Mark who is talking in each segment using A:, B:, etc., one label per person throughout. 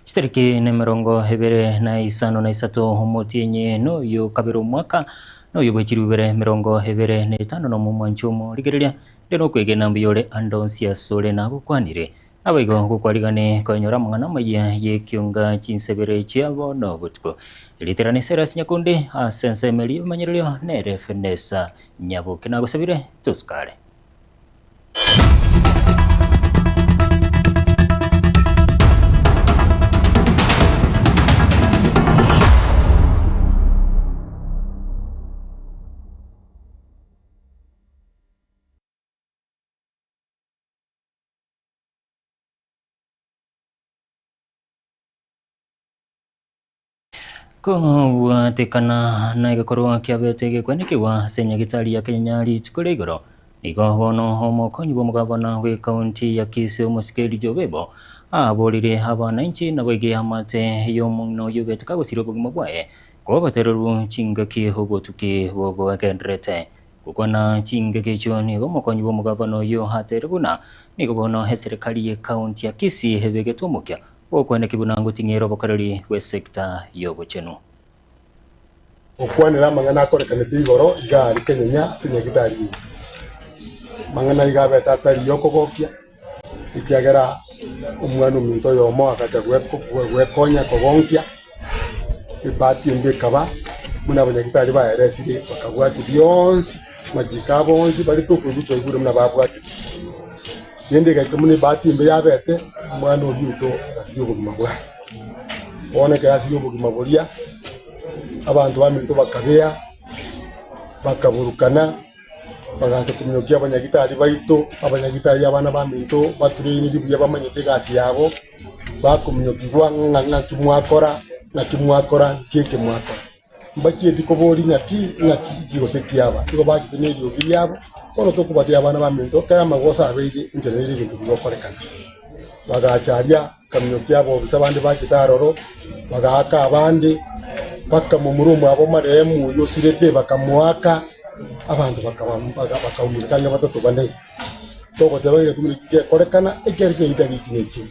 A: Chitariki nemerongo ebere na isano na isato omotienyi noyo kabere omwaka noyo bwe chilifu ibere emerongo ebere na etano nomo omwanchi omo rigereria inde nokwegena mbuya ore ande onsi asore nagokwanire. Naboigo gokwarigane koinyora amang'ana amayia y'ekionga chinsebere chia bono botuko. Erieta Silas Nyakundi ase ensemo eria y'ebimanyererio nere Fenesa Nyaboke nagosabire tosikare. Kobwatekana na egekorwa kiabete gekwenekigwa ase enyagitari ya Kenya rituko ria igoro, nigo bono omokonyi bw'omogabana bw'ekaunti ya Kisii omosike Elijah Obebo aborire abananchi naboigo eamate y'omong'ina oyio obete kagosiria obogima bwaye kobatererwa chingaki obotuki bogogendererete. Gokwana chingaki echio nigo omokonyi bw'omogabana oyio atere buna nigo bono eserekari y'ekaunti ya Kisii ebegete omokia Gokwaneki buna ngoting'era obokoreri bw'esecta y'obochenu.
B: Gokwanera amang'ana akorekanete igoro iga aria kenyenya ase nyagitari eye. Amang'ana iga abete atari yokogokia, ekiagera omwana ominto oyomo agacha gwekonya kogonkia, ebahati embe ekaba buna abanyagitari baeresire bakabwatia bionsi, amachiko abo onsi baria tokoigwa twaigure buna babwateti. Rende egaika buna ebahati embe yabete, omwana oyio oito agasiria obogima bwaye. Bono ekero asiria obogima boria, abanto baminto bakabea, bakaburukana, bagacha kominyokia abanyagitari baito, abanyagitari abana baminto batrainiri buya bamanyete egasi yabo, bakominyokigwa ng'a ng'aki mwakora, ng'aki mwakora, nki eke mwakora. Mbachieti koboria ng'aki, ng'aki ki gose kiaba. Igo bachete neriogi riabo, bono tokobatia abana baminto, ekero amagoso abeire enchera nere ebinto bigokorekana. Bagacha aria kaminyokia abobisa bande bachete aroro, bagaaka abande, bakamomura omwabo marehemu oyio osirete, bakamoaka, abanto bakaba bakaumia ang'e batato bane. Togoteba ng'a egetumwa eki gekorekana, ekiagera ekegicha giki nekiaito.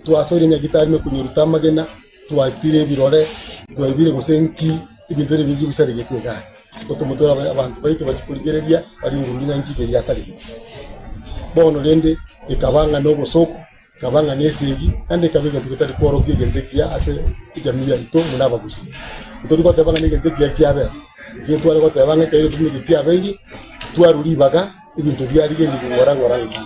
B: Twasoire nyagitari ime konyeruta amagena. Twatire ebirore, twaibire gose nki, ebinto ebi ebinge bisaregete iga aria. Gotomotwera aba- abanto baito bachie korigereria, baringorore ng'a nki keriasaregete. Bono rende, ekaba ng'a na obosooku, ekaba ng'a na esegi, naende ekaba egento getari kworokia egento ekiya ase ejamii yaito buna abagusii. Ntori goteba ng'a na egento ekiya kiabete, nigo tware goteba ng'a ekero egetunwa eke kiabeire, twarwa ribaga. Ebinto biarigereria ng'ora ng'ora ng'ora.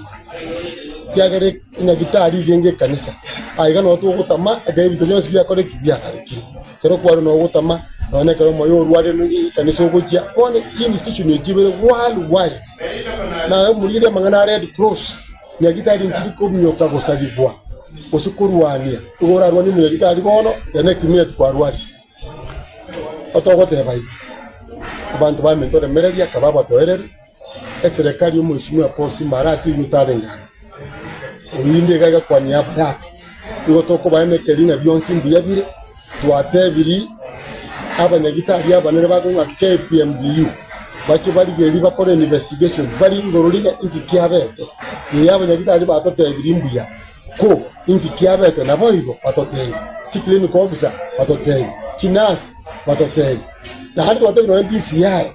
B: Ekiagera enyagitari iga enge ekanisa, aiga noo togotama ekero ebinto bionsi biakora ki? Biasarekire. Ekero kwarwa noo ogotama, nonye ekero omoyo orwarire no ekanisa ogochia, bono chiinstitution echi chibere world wide. Naye omorigereria amang'ana a Red Cross, nyagitari nchiri kominyoka gosarigwa, gose korwania, igo orarwanie omonyagitari bono, the next minute kwarwarire. Otogoteba iga, abanto baminto remereria akaba abatoereru, Eserekari y'Omweshimiwa Paul Simba aratigwe otarenge aroro. Oyinde iga egakwania abayake. Nigo tokobaenekeria ng'a bionsi mbuya bire, twatebiri abanyagitari abanene bakong'a KPMDU bache barigererie bakore investigations baringorori ng'a inki kiabete. Ee abanyagitari batotebirie mbuya ko inki kiabete naboigo batotebie, chiclinical officer batotebie, chinurse batotebie. Naende twatebia nonya DCI.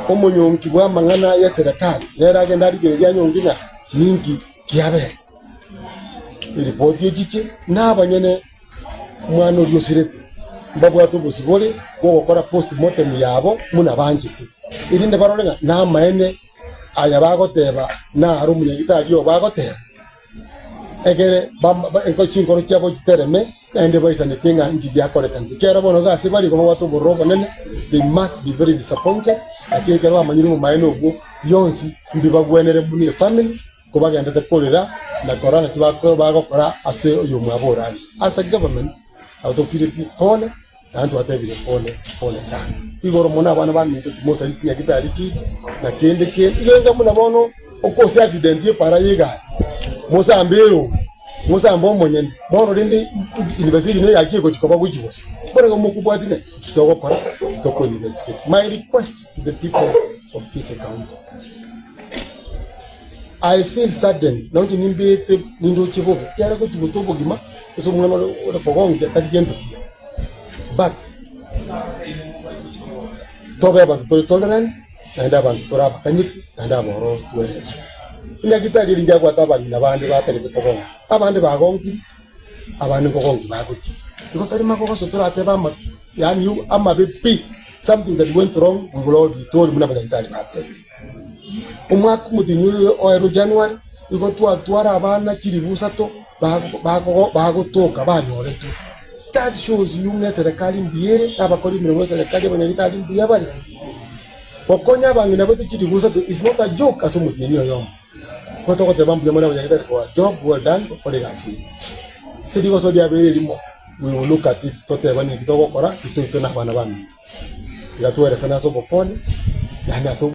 B: Omonyonki bw'amang'ana y'eserekari nere agende arigererie anyonge ng'a ninki kiabete. Eripoti echiche nabanyene omwana oria osirete mbabwate obosibore bw'ogokora post-mortem yabo buna banchete, erinde barore ng'a namaene aya bagoteba naro omonyagitari obo agoteba. Ekere chinkoro chiabo chitereme, naende baisaneke ng'a inki giakorekanete. Ekiagera bono iga ase bare igo babwate obororo obonene, they must be very disappointed, lakini ekero bamanyire obomaene obwo, bionsi mbibagwenere buna efamily, kobagendete korera na korora naki bagokora ase oyomwabo orarire. As a government, nabo tofireti pole. Naende twatebire pole pole sana. Igoro mono abana baminto timosari chinyagitari chiche na kende kende. Igo enga buna bono okosia accident y'epara y'egari mosambe erori mosambe omonyene bono rende investigation egaki egochi koba gochi bosio. Bono igo mokobwati ng'a titogokora titoko investigate. My request to the people of Kisii County I feel saddened nonye nimbete nindoche bobe ekiagera gotuguta obogima. Ase omwana ore ore kogonkia tari gento kiya, but tobe abanto tore tolerant, naende abanto tore abakanyeku, naende abororo twereswe. Enyagitari eri ngiabwate abang'ina bande batagete kogonka, abande bagonkiri, abande nkogonki bagochia. Igo tari magogoso toratebe ama yaani amabe pi, something that went wrong we will all be told buna abanyagitari batebire. Omwaka omotienyi oyo oerwe January, igo twatwara abana chilifu isato bagotoka banyoretwe. That shows you ng'a eserekari mbuya ere, na abakori emeremo b'eserekari abanyagitari mbuya bare. Gokonya abang'ina baito chilifu isato is not a joke ase omotienyi oyomo. Igo togoteba mbuya mono abanyagitari for a job well done gokora egasi eye. Ase rigoso riabeire erimo, we will look at it toteba ninki togokora intwe intwe na abana baminto. Tiga tweresane ase obokoni, naende ase.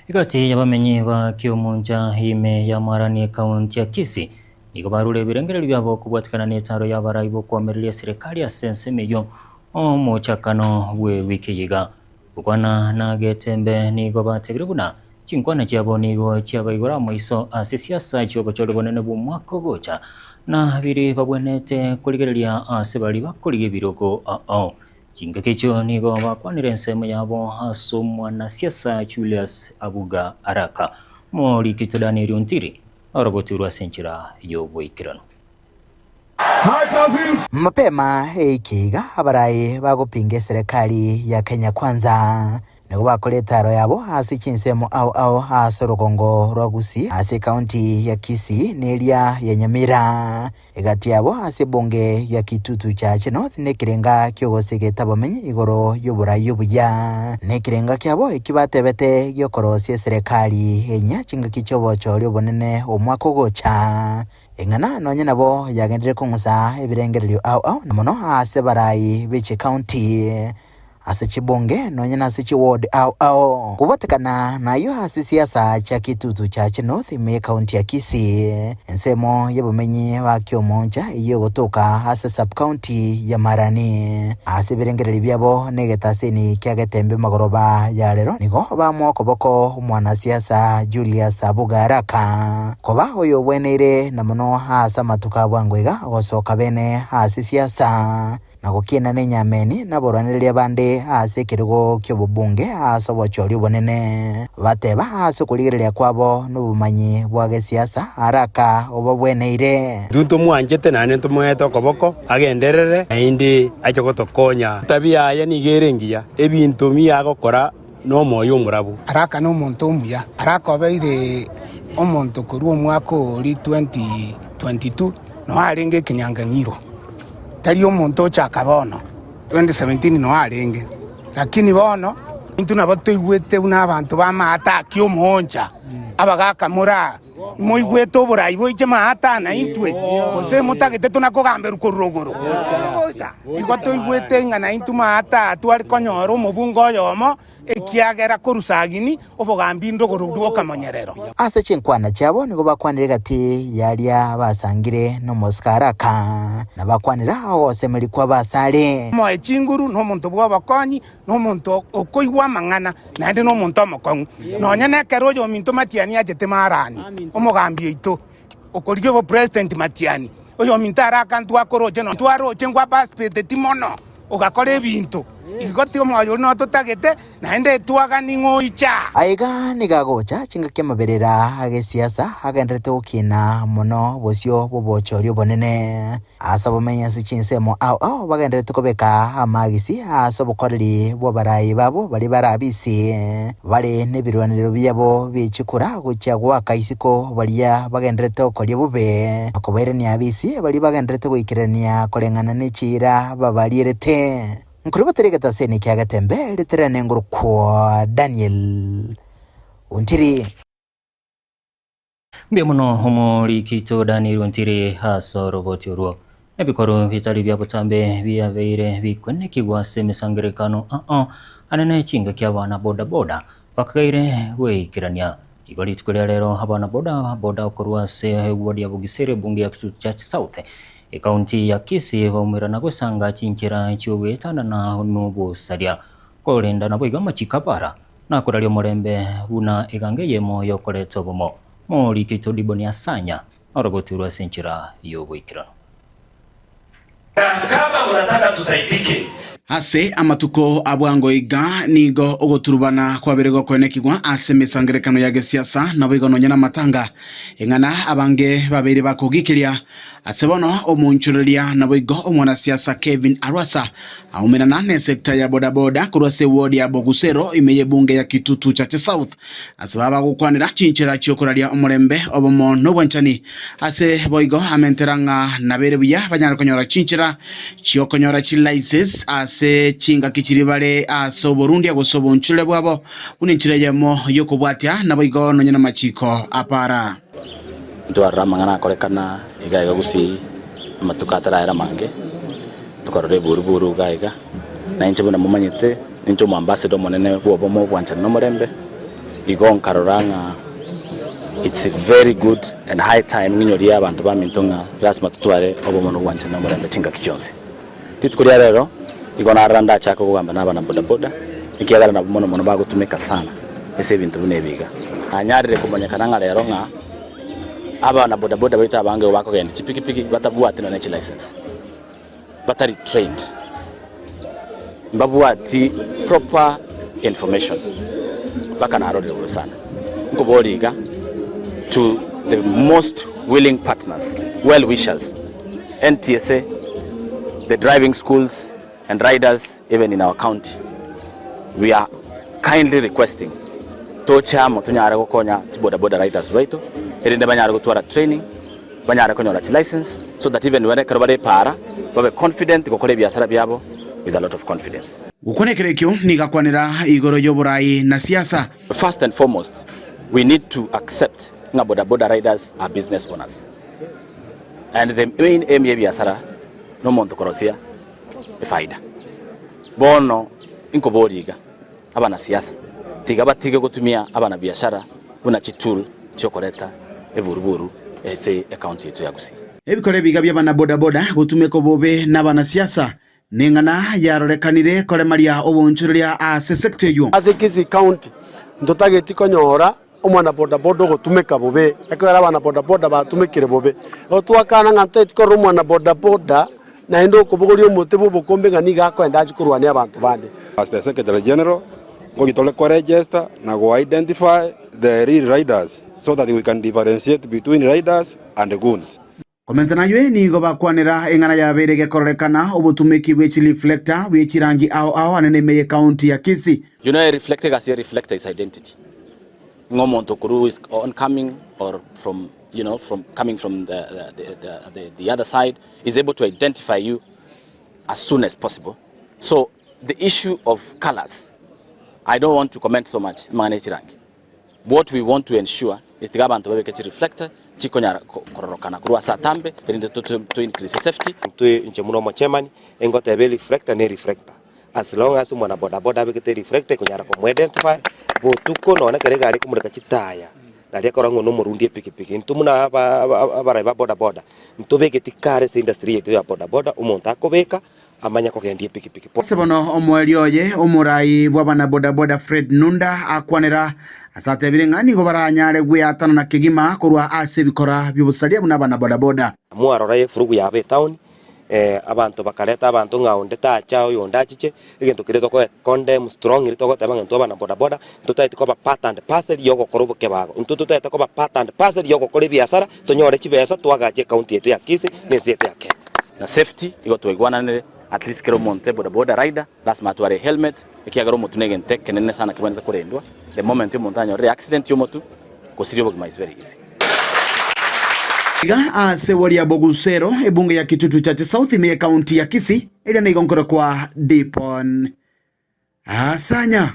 A: Egati y'abamenyi ba Kiomoncha ime ya Marani ekaunti ya Kisii nigo barure ebirengererio biabo kobwatikana n'etaro y'abarai b'okoamereria eserekari ase ensemo eyio omochakano bw'ewiki eye iga. Gokwana na Getembe nigo batebire buna chinkwana chiabo nigo chiabaigora amaiso ase siasa chi'obochori bonene bw'omwaka ogocha na biri babwenerete korigereria ase baria bakorigia ebirogo ao. Chingaki echio nigo bakwanire ensemo yabo ase omwanasiasa Julius Abuga Araka, omorikito Daniel Ontiri, orogotirwe ase enchera y'oboikeranu.
C: Mapema eiki iga abaraai bagopinga eserekari ya Kenya Kwanza nigo bakora etaaro yabo ase chinsemo ao ao ase orogongo rwa Gusii ase ekaunti ya Kisii na eria ya Nyamira. Egati yabo ase ebunge ya Kitutu Chache North nekerenga ki'ogosegeta abamenyi igoro y'oborai obuya. Nekerenga kiabo eki batebete gi'okorosia eserekari enyia chingaki chi'obochori obonene omwaka ogocha. Eng'ana nonye nabo yagenderire kong'usa ebirengererio ao ao na mono ase abarai be chikaunti, ase chibunge nonye nase chiward ao ao. Kobwatekana nayio ase siasa chia Kitutu Chache North ime y'ekaunti ya Kisii, ensemo y'obomenyi ba Kiomoncha eyio egotoka ase sub-county ya Marani. Ase ebirengererio biabo negetaseni kia Getembe magoroba ya rero nigo bamoa okoboko omwanasiasa Julius Abuga Araka. Koba oyobweneire na mono aase amatuko a bwango iga, gosoka bene ase siasa, na gokiina nenyameni naborwanereria bande ase ekerogo ki'obobunge ase obochori obonene, bateba ase okorigereria kwabo nobomanyi bwa gesiasa araka obabweneire.
D: Intwe ntomwanchete naende ntomoete okoboko agenderere, naende ache gotokonya. Etabia yaye nigo ere engiya, ebinto biya agokora nomoyo omorabu.
E: Araka nomonto omuya. Araka obeire omonto korwa omwaka oria 2022 noo arenge ekenyanganyiro. Tari omonto ochaka bono, 2017 noo arenge. Lakini bono intwe nabo toigwete buna abanto b'amaata akia omooncha, abagaka more aa, moigwete oborai boiche maata aa naintwe, gose motagete tonakogamberwa korwa rogoro. Igo toigwete ng'a naintwe maata aa tware konyora omobunge oyomo, ekiagera korwa Sagini obogambi ndogoro bw'okamonyerero.
C: Ase chinkwana chiabo nigo bakwanire gati y'aria basangire nomosike araka, na bakwanera ogosemeria kw'abasare.
E: Omoe chinguru, nomonto bw'obokonyi, nomonto okoigwa amang'ana, naende nomonto omokong'u. Nonya nekero oyominto Matiani achete Marani, omogambi oito, okorigia obopresident Matiani, oyominto araka ntwakoroche nonya twaroche nkwaparticipateti mono, ogakora ebinto. Igo ti omoyo oria nototagete, naende twagani ng'a oiche aa.
C: Aiga nigo agocha chingaki amaberera ag'esiasa agendererete gokina mono bosio bw'obochori obonene. Ase abamenyi ase chinsemo ao ao bagendererete kobeka amagisi ase obokoreri bw'abarai babo baria bare abisi, bare nebirwanerero biabo bie chikura gochia goaka isiko baria bagendererete gokoria bobe, na kobairania abisi baria bagendererete goikerania koreng'ana ne chiira babarierete. Nkoribotera egetaseni kia Getembe riterane ngorokwa Daniel Ontiri.
A: Mbuya mono omoriki oito Daniel Ontiri ase oroboti orwo. Ebikoru bitari bia botambe biabeire bikwenekigwa ase emesangererekano ao anene chingaki abana boda boda bakagaire gweikerania. Igo rituko ria rero abana boda boda okorwa ase eward ya Bugiseri ebunge ya Kitutu Church South ekaunti ya Kisii baumerana gwesanga chinchera chiogoetanana nobosaria korenda naboigo amachiko abara Nakoraria omorembe buna eganga eyemo y'okoreta obomo. Morike Todiboni Asanya orogoturwa ase enchera y'oboikeranu.
F: Na kama munataka tusaidike.
G: Ase amatuko a bwango iga nigo ogoturubana kwabeire gokoenekigwa ase emesangererekano ya gesiasa, naboigo nonya namatanga, eng'ana abange babeire bakogikiria. Ase bono omoonchoreria naboigo omwanasiasa Kevin Arwasa aumerana nesector ya bodaboda korwa ase eward ya Bogusero ime y'ebunge ya Kitutu Chache South ase baba gokwanera chinchera chiokoraria omorembe, obomo na obwanchani. Ase boigo amentera ng'a nabere buya banyare konyora chinchera chiokonyora chilicense ase chingaki chiria bare ase oborundia gose obonchorere bwabo buna enchera eyemo y'okobwatia naboigo nonya namachiko a para.
H: Ntwarora amang'ana akorekana iga iga gusii amatuko ataraera amange, tokarora eburuburu iga iga, na inche buna momanyete, ninche omoambassador omonene bw'obomo, obwanchani na omorembe, igo nkarora ng'a it's very good and high time ng'inyorie abanto baminto ng'a lasima totware obomo na obwanchani na omorembe chingaki chionsi. Rituko ria rero, igo narora ndachake kogamba na abana bodaboda, ekiagera nabwo mono mono bagotumeka sana ase ebinto buna ebi iga. Nanyarire komanyekana ng'a rero ng'a abana bodaboda baito abange igo bakogenda chipikipiki batabwati nonya ne chilicense, batari trained, mbabwati proper information, mpaka narorire bobe sana. Nkoboria iga to the most willing partners, well wishers, NTSA, the driving schools and riders even in our county, we are kindly requesting toche amo tonyare gokonya chibodaboda riders baito erinde banyare gotwara training, banyare konyora chilicense so that even when ekero bare epaara babe confident gokora ebiasara biabo with a lot of confidence.
G: Gokwana ekero ekio nigo akwanera igoro y'oborai na siasa.
H: First and foremost we need to accept ng'a bodaboda riders are business owners. And the main aim y'ebiasara nomonto korosia efaida. Bono inkoboria iga, abanasiasa tiga batige gotumia abanabiashara buna chitool chiokoreta eburuburu ase ecounty yaito ya Gusii.
G: Ebikora ebiga bi'abanabodaboda gotumeka obobe nabanasiasa neng'ana yarorekanire koremaria oboonchoreria ase sector eyio.
B: Ase Kisii County ntotageti konyora Omwana bodaboda ogotumeka bobe, ekero abana bodaboda batumekire bobe, igo twakana ng'a ntoeti korora omwana bodaboda naende okobogoria omote bw'obokombe ng'a nigo akoenda achie korwania abanto bande.
D: As the Secretary General, ngochi tore koregister na go identify the real riders so that we can differentiate between riders and goons.
G: Komenta naywe nigo bakwanera eng'ana yabeire gekororekana obotumeki bwe chireflector bwe chirangi ao ao ane nime ye county ya Kisii.
H: You know a reflector egasi ye reflector is identity ng'a omonto korwa is oncoming or from you know from coming from the, the, the, the, the other side is able to identify you as soon as possible so the issue of colors I don't want to comment so much amang'ana ye chirangi What we want to ensure is tiga abanto babeke chi reflector chikonyara kororokana korwa ase atambe erinde to increase safety.
I: Intwe inche buna omochairman ingoteba ereflector ne reflector as long as omwana bodaboda abegete ereflector ekonyara komo identify botuko nonye ekero egari ekomureka chitaya naria ekora ng'a nomorundi epikipiki. Intwe buna aba abarai ba bodaboda ntobegeti kare ase industry yaito ya bodaboda omonto akobeka amanye kogendia epikipiki.
G: Ase bono omoerio oye, omorai bw'abanabodaboda Fred Nunda akwanera ase atebire ng'a nigo baranyare gweatanana kegima korwa ase ebikora bi'obosaria buna abanabodaboda.
I: Mwarora efurugu yabo etown, abanto bakareta abanto ng'a onde tacha oyonde achiche, egento keria tokoe condemn strongly togoteba ng'a intwe abanabodaboda ntotagete koba part and parcel ya ogokora obokebago, intwe totagete koba part and parcel ya ogokora ebiasara tonyore chibesa toagache ecounty yaito ya Kisii na ense yaito ya Kenya.
H: Na safety igo twaigwananire at least kera omonto e boda boda rider lasima atware ehelmet ekiagera omotu negento ekenene sana kebwenerete korendwa the moment omonto anyorire accident yomotu gosiria obogima is very easy.
G: Iga ase ward ya Bogusero, ebunge ya Kitutu Chache South ime y'ecounty ya Kisii, eria nigo nkorokwa Dipon Asanya.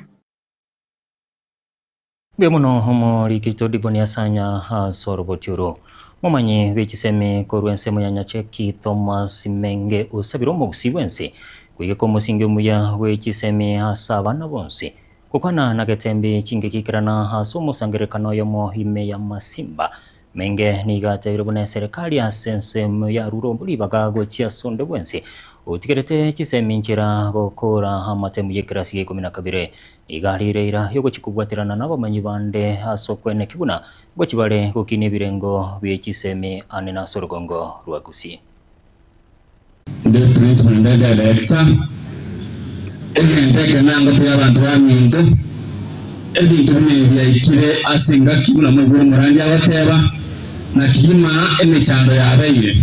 A: Mbuya mono omoriki Todiboni Asanya ase oroboti oro. Momanyi bwe chisemi korwa ensemo ya Nyacheki Thomas Menge osabire omogusii bwensi koigeka omosingi omuya bwe chisemi ase abana bonsi. Gokwana na Getembe chingaki ikerana ase omosangererekano oyomo ime ya Masimba. Menge nigo atebire buna eserekari ase ensemo yarure ribaga gochia ase onde bwensi otigerete chisemi nchera gokora amatemu y'ekerasi gia ikomi na kabere. Nigo arire eira y'ogochia kobwaterana nabamanyi bande ase okweneki buna ngochia bare gokinia ebirengo bie chisemi ane nase orogongo rwa Gusii.
J: principal naende director, egento eke nangotebia abanto baminto, ebinto buna ebi biaikire ase engaki buna moigure omorandia agoteba, na kegima emechando yabeire.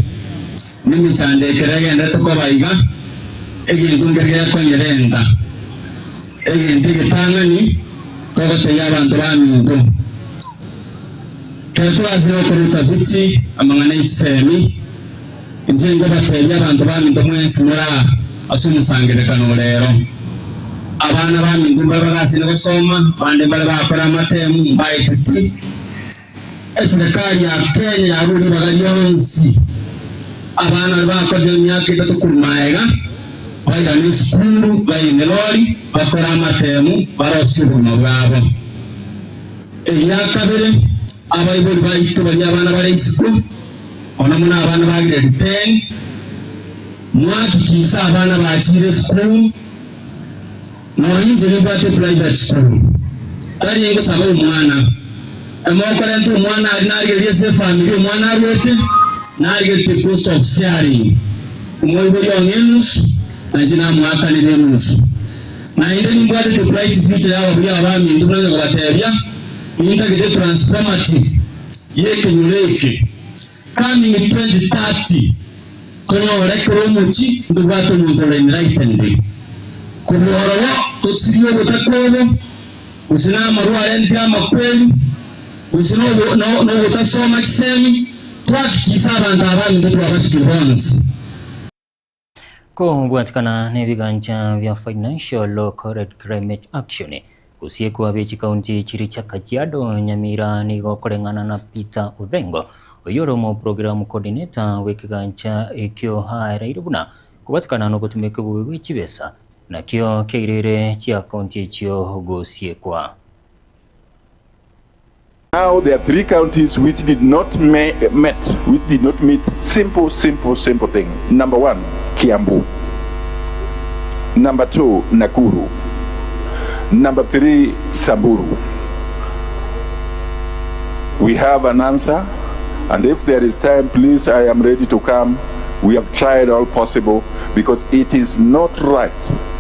J: Nemechando ekero egenderete koba iga, egento nkere gekonyerenta. Egento egetang'ani togotebia abanto baminto, Ekero twasire gokora utafiti amang'ana e chisemi, inche nkobatebia abanto baminto mwensi more aa ase omosangererekano o rero. Abana baminto mbare bagasire gosoma, abande mbare bakora amatemu, mbaeteti. Eserekari ya Kenya yarure ribaga rionsi abana baria bakorire emiaka etato korwa magega bairane esukuru baine lori bakore amatemu barosie obogima bwabo. Egia kabere abaibori baito baria abana bare isiko mono mono abana ba grade ten mwakikise abana bachire esukuru Nonya inche nimbwate private school, tari ingosaba omwana. Emokorenta omwana aria narigereria ase efamiri omwana arwete, narigeretie cost of sharing. Omoibori ong'e enusu, na inche namoakanera enusu. Naende nimbwatete bright future y'ababuri aba baminto buna onye kobatebia, nintagete transformative y'ekenyoro eke. Coming 2030 tonyore kera omochie ntobwate omonto ore enlightened. Korwa ororo tosirie obotaka obo, gose na amarwa arentire amakweri, gose na ogotasoma chisemi, twahakikishe abanto aba intwe twabasukire bonsi.
A: Kobwatikana nebigancha bia Financial Correct Climate Action, gosiekwa be chikaunti chiria chia Kajiado, Nyamira nigo koreng'ana na Peter Odhengo, oyio ore omoprogram coordinator bw'ekegancha ekio aereire buna kobwatikana nogotumeka obobe bwe chibesa nakio kiairire chiakaunti echio gosiekwa.
K: Now there are 3 counties which did not met, which did not meet simple, simple, simple thing. Number 1, Kiambu. Number 2, Nakuru. Number 3, Samburu. We have an answer, and if there is time, please, I am ready to come. We have tried all possible because it is not right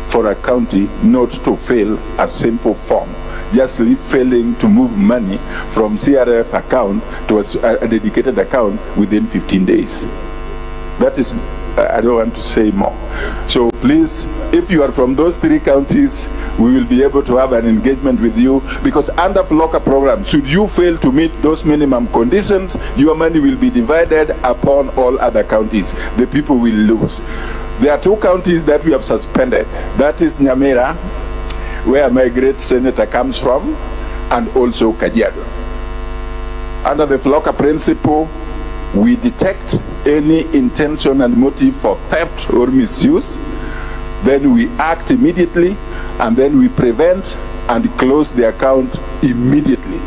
K: for a county not to fill a simple form. Just failing to move money from CRF account to a dedicated account within 15 days. That is, I don't want to say more. So please, if you are from those 3 counties, we will be able to have an engagement with you, because under FLLoCA program, should you fail to meet those minimum conditions, your money will be divided upon all other counties. The people will lose. There are 2 counties that we have suspended. That is Nyamira, where my great senator comes from, and also Kajiado. Under the FLLoCA principle, we detect any intention and motive for theft or misuse, then we act immediately, and then we prevent and close the account immediately.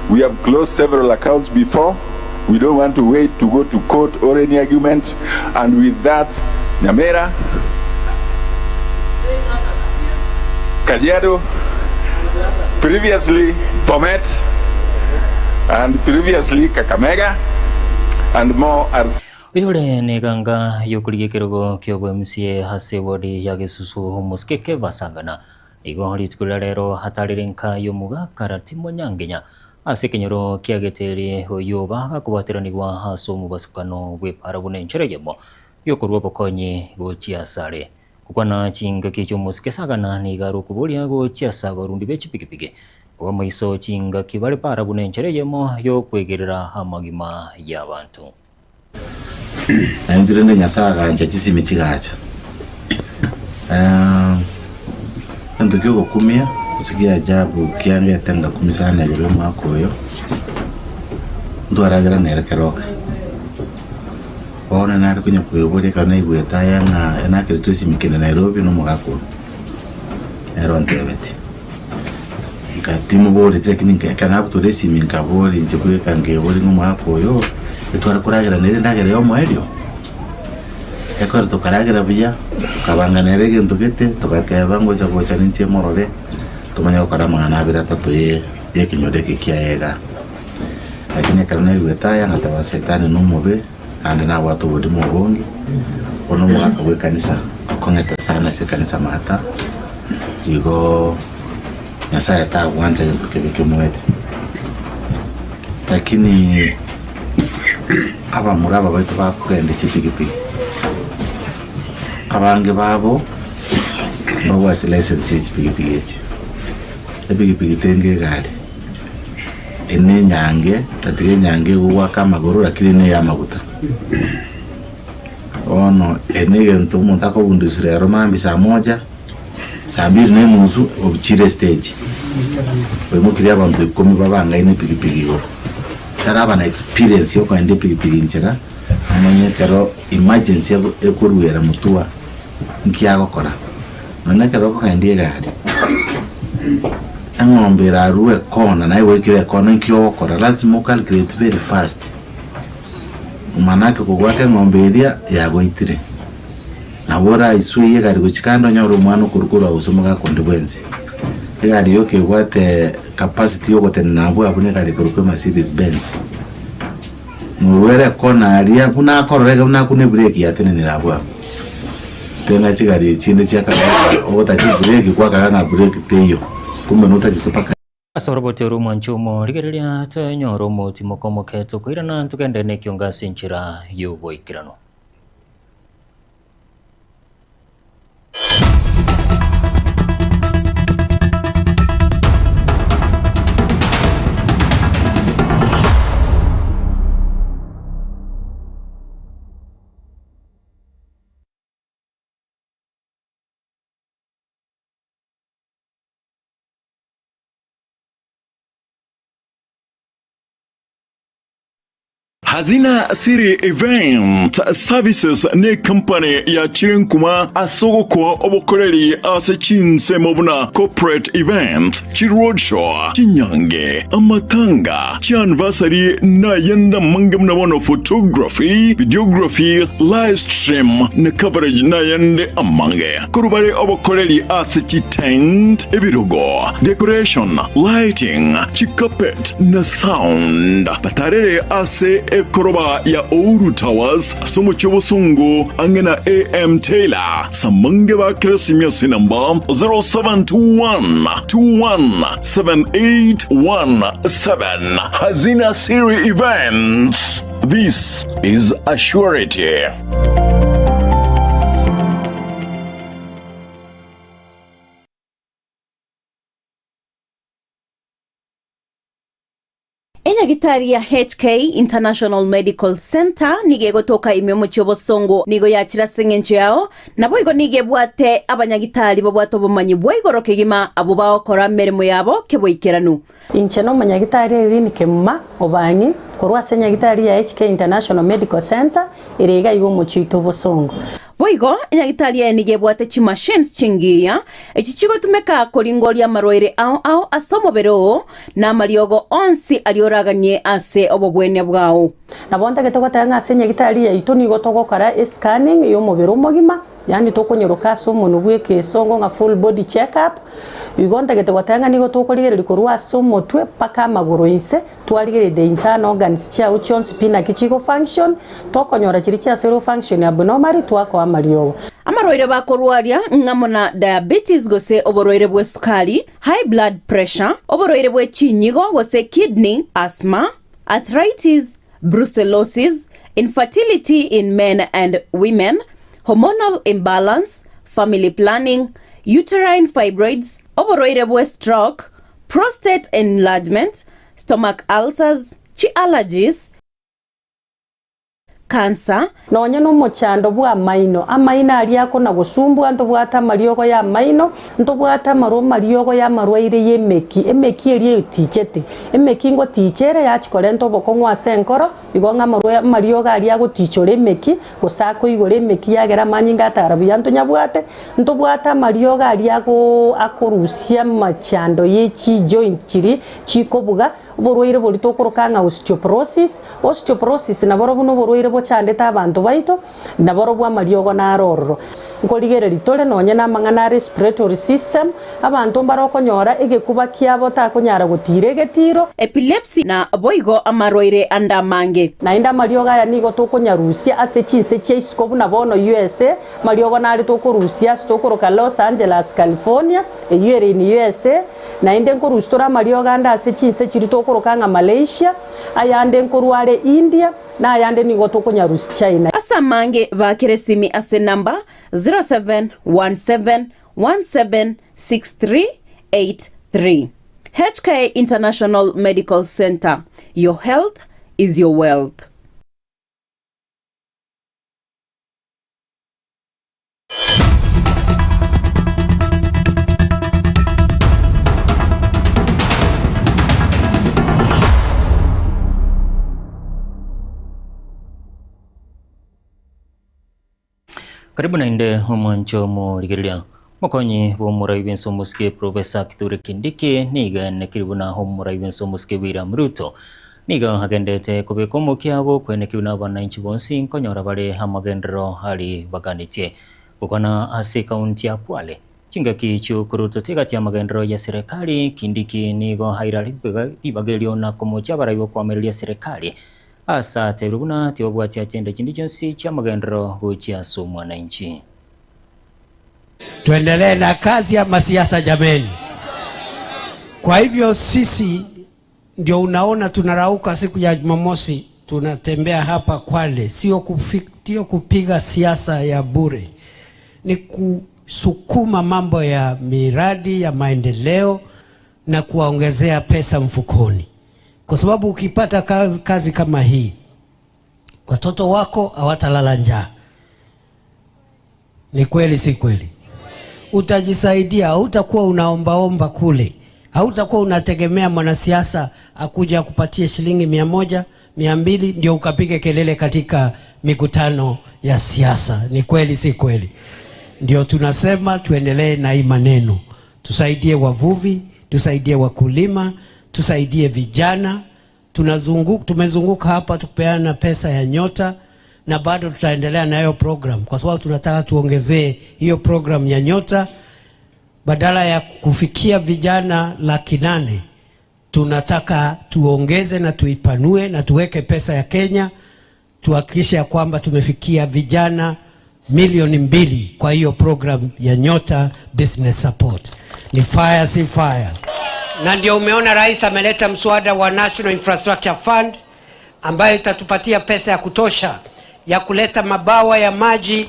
K: We have closed several accounts before. We don't want to wait to go to court or any argument. And with that, Nyamira, Kajiado, previously Bomet, and previously Kakamega, and more are...
A: Oyore neganga yokorigia ekerogo kia MCA ase ward ya Gesusu omosike Keva Sangana igo rituko ria rero hatarire nka y'omogaka Ratimo Nyanginya ase ekenyoro kia Geteri oyo bagakobwateranigwa ase omobasukano bw'epara buna enchera eyemo yokorwa obokonyi gochia asare. Gokwana chingaki chi'omosike Sagana nigo are okoboria gochia ase abarundi be chipikipiki koba maiso chingaki bare para buna enchera eyemo yokwegerera amagima y'abanto.
L: Naintwe rende Nyasae agancha chisimi chigacha. Egento kia ogokumia gose kia ajabu kiangete ngakumia sana igoro ya omwaka oyo, ntwaragera nere keroka. Bono nare konya koiboria ekero naigwete aya ng'a nakeretwe esimi kende Nairobi na omogaka oyo, nere ontebetie. Timoboreti lakini ekero nabutora esimi nkaboria inche bweka nkeboria ng'a omogaka oyo, etware koragera nere endagera ya omoerio? Ekero tokaragera buya, tokabanga nere egento gete, togateba ngocha gocha ninche morore, tomanye gokora amang'ana abere atato ye ekenyoro eke kiaye igaa. Lakini ekero naigwete aya ngateba setani nomobe. Naende nabwate oborimo obonge, bono omogaka bw'ekanisa okong'ete sana ase ekanisa Mata, igo Nyasaye tagwancha gento kebe kemoete. Lakini abamura aba baito bakogenda chipikipiki, abange babo mbabwati license ya chipikipiki echi. Epikipiki tenge egari, ene enyange, tatiga enyange egogoaka amagoro lakini ne ey'amaguta. Bono ere na egento omonto akobundusira ero mambia saa moja, saa mbiri na enusu obuchire estage, oimokirie abanto ikomi babangaine epikipiki igoro. Taraba na experience ya okoenda epikipiki nchera, omanye ekero emergency ekoruera motwe nki agokora. Nonya ekero okogendia egari, eng'ombe erarue ekona naye goikire ekona nki ogokora, lazima o calculate very fast, manake kogoaka eng'ombe eria yagoitire. Nabo oraiswe egari gochia kando onyore omwana okorwa korwa gose omogaka onde bwensi. Egari yoka ebwate capacity ya ogotenena abwo abwo na egari ekorokwa Mercedes Benz. Norwere ekona aria buna akorora iga buna akuna ebreki yatenenire abwo abwo. Tenga chigari echinde chia kawaida ogotacha ebreki kwakaga ng'a breki teiyo, kumbe notachete mpaka.
A: Ase oroboti orwo omwanchi omo, rigereria toenyore omotimoka omoke tokoirana togende nekiongo ase enchera y'oboikeranu.
M: Hazina City Event Services necompany yachire nkuma ase ogokoa obokoreri ase chinsemo buna corporate events, chiroadshow, chinyange, amatanga, chianniversary na ayande amange buna bono photography, videography, live stream na coverage na ayande amange. Korwa bare obokoreri ase chitent, ebirogo, decoration, lighting, chicarpet, na sound. Batarere ase ekoroba ya Ouru Towers ase omochie obosongo ang'e na AM Taylor. Samange ba Keresimia ase enamba 0721 217817. Hazina Siri Events. This is a surety.
N: Enyagitari ya HK International Medical Centre nigo egotoka ime omochie obosongo nigo yachire ase eng'encho yao naboigo nigo ebwate abanyagitari babwate obomanyi bwa igoro kegima abwo bagokora emeremo yabo keboikeranu.
O: Inche nomonyagitari Irene Kemuma Obang'i korwa ase enyagitari ya HK International Medical Centre ere iga iga omochie oito Bosongo.
N: Boigo, enyagitari eye nigo ebwate chimachines chingiya, echi chigotumeka koringoria amarwaire ao ao ase omobere oo, na amariogo onsi aria oraganie ase obobwenia bwao.
O: Nabo ntagete goteba ng'a ase enyagitari yaito nigo togokora escanning y'omobere omogima, Yaani tokonyeroka ase omonwa bw'ekeesongo ng'a full body check up, igo ntagete goteba ng'a nigo tokorigereria korwa ase omotwe mpaka amagoro inse, twarigereria the internal organs chiao chionsi pi naki chigo function, tokonyora chiria chiasoire go function abnormally twakoa amariogo.
N: Amarwaire bakorwaria ng'amo na diabetes gose oborwaire bw'esukari, high blood pressure, oborwaire bwe chinyigo gose kidney, asthma, arthritis, brucellosis, infertility in men and women, hormonal imbalance, family planning, uterine fibroids, oborwaire bwe stroke, prostate enlargement, stomach ulcers, chi-allergies, cancer,
O: Nonya nomochando bw'amaino, amaino aria akona-gosumbwa, ntobwate amariogo y'amaino, ntobwate amarwa amariogo y'amarwaire y'emeki, emeki eria etichete. Emeki ngoticha ere yachia korenta obokong'u ase enkoro, igo ng'a amarwa amariogo aria agotichora emeki, gose akoigora emeki yagera amanyinga atara buya ntonyabwate, ntobwate amariogo aria agoo akorusia amachando ye chijoint chiria chikobuga, Oborwaire boria tokoroka ng'a osteoporosis. Osteoporosis naborobwo noborwaire bochandete abanto baito, naborobwo amariogo naro ororo. Nkorigereria tore nonye namang'ana a respiratory system, abanto mbare okonyora egekuba kiabo takonyara gotiira egetiro.
N: Epilepsy na boigo amarwaire ande amange.
O: Naende amariogo aya nigo tokonyarusia ase chinse chia isiko buna bono USA, amariogo nare tokorusia ase tokoroka Los Angeles, California, eyio ere in USA, naende nkorusia tore amariogo ande ase chinse chiria tokoroka ng'a Malaysia, ayande nkorwa are India, na ayande nigo tokonyarusia China.
N: Ase amange baakere esimi ase enamba 0717176383. HK International Medical Centre, your health is your wealth.
A: Karibu naende omwancho omorigereria. Mokonyi bw'omorai bw'ense omosike Professor Kithure Kindiki nigo aenekire buna omorai bw'ense omosike William Ruto nigo agendete kobeka omokia bw'okwenekigwa na abananchi bonsi nkonyora bare amagenderero aria baganetie. Gokwana ase ekaunti ya Kwale chingaki chi'okorotota egati y'amagenderero ya serikali, Kindiki nigo aira ribaga erio na komochia abarai b'okoamereria serikali Ase atebirie buna tibabwati agenda chinde chionsi chi'amagenderero gochia ase omwananchi.
P: Tuendelee na kazi ama siasa jameni? Kwa hivyo sisi ndio unaona tunarauka siku ya Jumamosi, tunatembea hapa Kwale, sio kupiga siasa ya bure, ni kusukuma mambo ya miradi ya maendeleo na kuwaongezea pesa mfukoni, kwa sababu ukipata kazi, kazi kama hii watoto wako hawatalala njaa. Ni kweli si kweli? Utajisaidia, hautakuwa unaombaomba kule, hautakuwa unategemea mwanasiasa akuja akupatie shilingi 100, 200 ndio ukapige kelele katika mikutano ya siasa. Ni kweli si kweli? Ndio tunasema tuendelee na hii maneno, tusaidie wavuvi, tusaidie wakulima, tusaidie vijana. Tumezunguka hapa tukipeana pesa ya Nyota na bado tutaendelea na hiyo program kwa sababu tunataka tuongezee hiyo program ya Nyota. Badala ya kufikia vijana 800,000 tunataka tuongeze na tuipanue na tuweke pesa ya Kenya, tuhakikishe ya kwamba tumefikia vijana 2 milioni kwa hiyo program ya Nyota Business Support. Ni fire si fire? Na ndio umeona rais ameleta mswada wa National Infrastructure Fund ambayo itatupatia pesa ya kutosha ya kuleta mabawa ya maji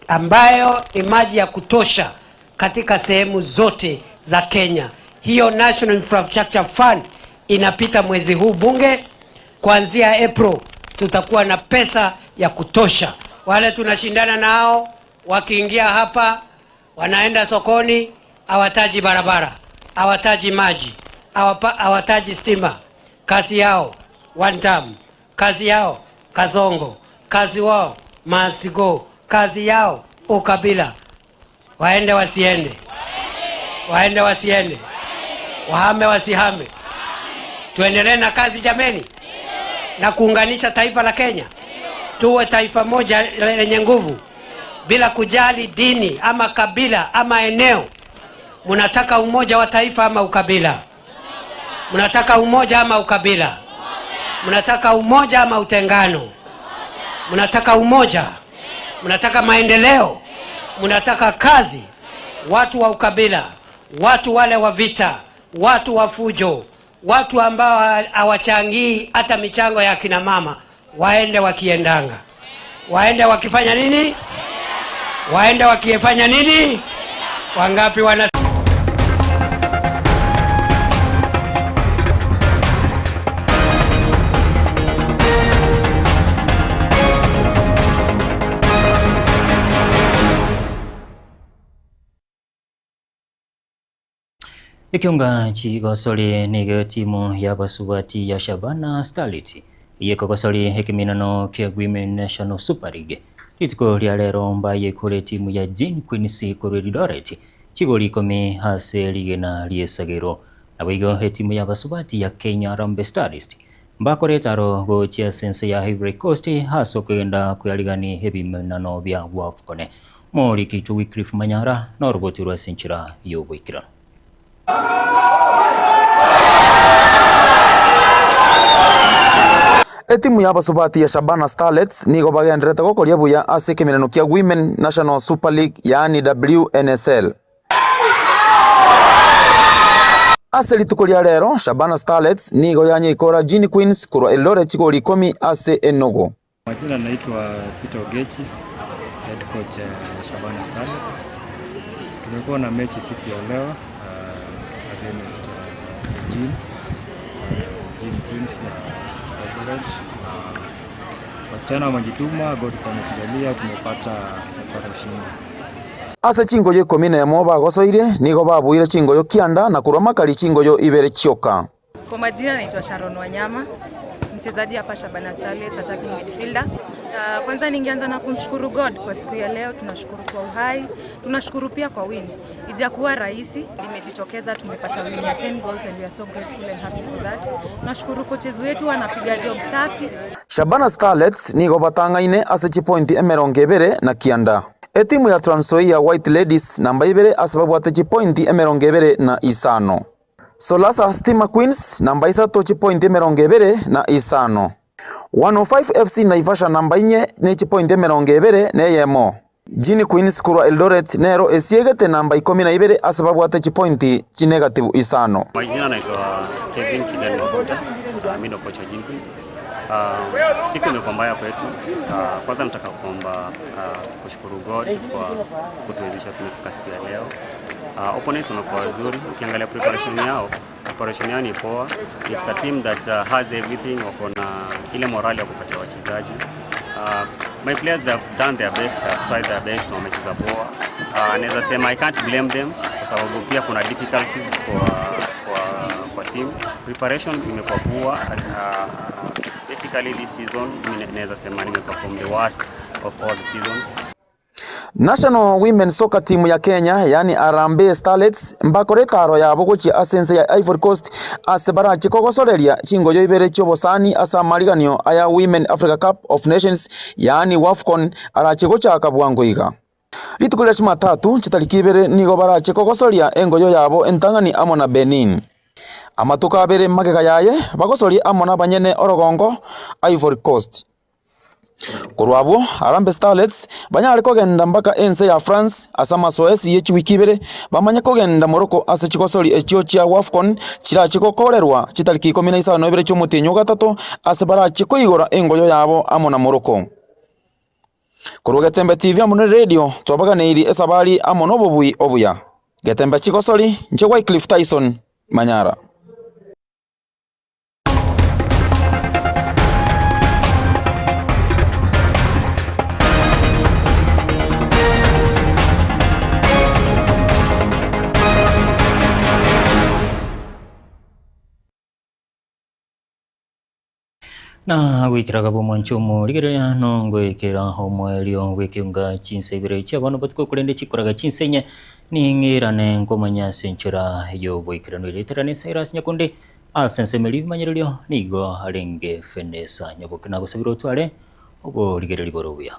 P: ambayo ni maji ya kutosha katika sehemu zote za Kenya. Hiyo National Infrastructure Fund inapita mwezi huu bunge, kuanzia April tutakuwa na pesa ya kutosha. Wale tunashindana nao wakiingia hapa wanaenda sokoni, hawataji barabara, hawataji maji, hawataji stima. Kazi yao one term, kazi yao kasongo, kazi wao must go, kazi yao ukabila. Waende wasiende? Waende wasiende? Wahame wasihame? Tuendelee na kazi jameni, na kuunganisha taifa la Kenya, tuwe taifa moja lenye nguvu bila kujali dini ama kabila ama eneo. Mnataka umoja wa taifa ama ukabila? Mnataka umoja ama ukabila? Mnataka umoja ama utengano? Mnataka umoja? Mnataka maendeleo? Mnataka kazi? Watu wa ukabila, watu wale wa vita, watu wa fujo, watu ambao hawachangii hata michango ya kina mama, waende wakiendanga, waende wakifanya nini? Waende wakifanya nini? Wangapi wana
A: Ekionga chigosori nigo etimu y'abasubati ya Shabana Starlets eyekogosori ekeminano kia Women National Super League rituko ria rero mbaye kore etimu ya Jean Queens korwa Eldoret chigori 10 ase rigena riesagero nabo igo etimu y'abasubati ya Kenya Harambee Stars mbakorete aro gochia ase ense ya Ivory Coast ase okogenda koyarigani ebimenano bia AFCON. Moriki Wycliffe Manyara na oroboti rwa ase enchera y'oboikeranu.
Q: Etimu y'abasubati ya Shabana Starlets nigo bagendererete gokoria buya ase ekemerero kia Women National Super League yaani WNSL. Ase rituko ria rero, Shabana Starlets nigo yanyeikora Gini Queens korwa Eldoret chigori ikomi ase enogo.
R: Majina naitwa Peter Ogechi, head coach Shabana Starlets. Tumekuwa na mechi siku ya leo against Gene, Gene Queens ya Eldoret. Wasichana wamejituma, God ametujalia, tumepata tumepata ushindi.
Q: Ase chingoyo ikomi na emo bagosoirie, nigo babuire chingoyo kianda na korwa makari chingoyo ibere chioka.
S: Kwa majina naitwa Sharon Wanyama, mchezaji hapa Shabana Starlets, attacking midfielder. Kwanza ningeanza na kumshukuru God kwa siku ya leo. Tunashukuru kwa uhai, tunashukuru pia kwa win. Ijakuwa rahisi, limejitokeza, tumepata win ya 10 goals and we are so grateful and happy for that. Tunashukuru coaches wetu wanapiga job safi.
Q: Shabana Starlets nigo batang'aine ase chipointi emerongo ebere na kianda. Etimu ya Trans Nzoia White Ladies namba ibere ase babwate chipointi emerongo ebere na isano. Solasa Stima Queens namba isato chipointi emerongo ebere na isano. 105 FC Naivasha namba inye ne chipointi emerongo ebere na eyemo. Gini Queens korwa Eldoret nero esiegete namba ikomi na ibere ase babwate chipointi chinegative isano.
T: Majina naitwa Kevin Kidel Mafuta, mimi ndo kocha wa Gene Queens. Siku imekuwa mbaya kwetu. Kwanza nataka kuomba kushukuru God kwa kutuwezesha tumefika siku ya leo. Opponents wamekuwa wazuri, ukiangalia preparation yao ni poa. It's a team that has everything, wako na ile morali ya kupatia wachezaji. My players, they have done their best, they have tried their best, wamecheza poa. Naweza sema I can't blame them kwa sababu pia kuna difficulties kwa team. Preparation imekuwa poa. Basically this season mimi naweza sema nimeperform the worst of all the seasons.
Q: National Women Soccer Team ya Kenya yani Harambee Starlets mbakore etaro yabo gochia ase ense ya Ivory Coast ase barache kogosoreria chingoyo ibere chiobosani ase amariganio aya Women Africa Cup of Nations yani WAFCON arache gochaka bwango iga. Rituko ria Jumatatu chitariki ibere nigo barache kogosoria engoyo yabo entang'ani amo na Benin. Amatuko abere magega yaye bagosoria amo na abanyene orogongo Ivory Coast. Korwa abwo Harambee Starlets banyare kogenda mpaka ense ya France ase amasoesi ye chiwiki ibere bamanye kogenda Morocco ase chigosori echio chia WAFCON chirache gokorerwa chitariki ikomi na isano ibere chiomotienyi ogatato ase barache koigora engoyo yabo amo na Morocco. Korwa Getembe TV amo na radio twabaganeiri esabari amo na obobui obuya. Getembe chigosori nche Wycliffe Tyson Manyara.
A: Na gwikeraga bomwancho omorigereria nongoekera omoerio bw'ekeunga chinsa ibere chiabana botuko korende chikoraga chinsa enye ning'irane nkomanya ase enchera y'oboikeranu ereterane Cyrus Nyakundi ase ensemeri ebimanyererio nigo arenge Fenesa Nyaboke nagosabire otware oborigereri bore obuya.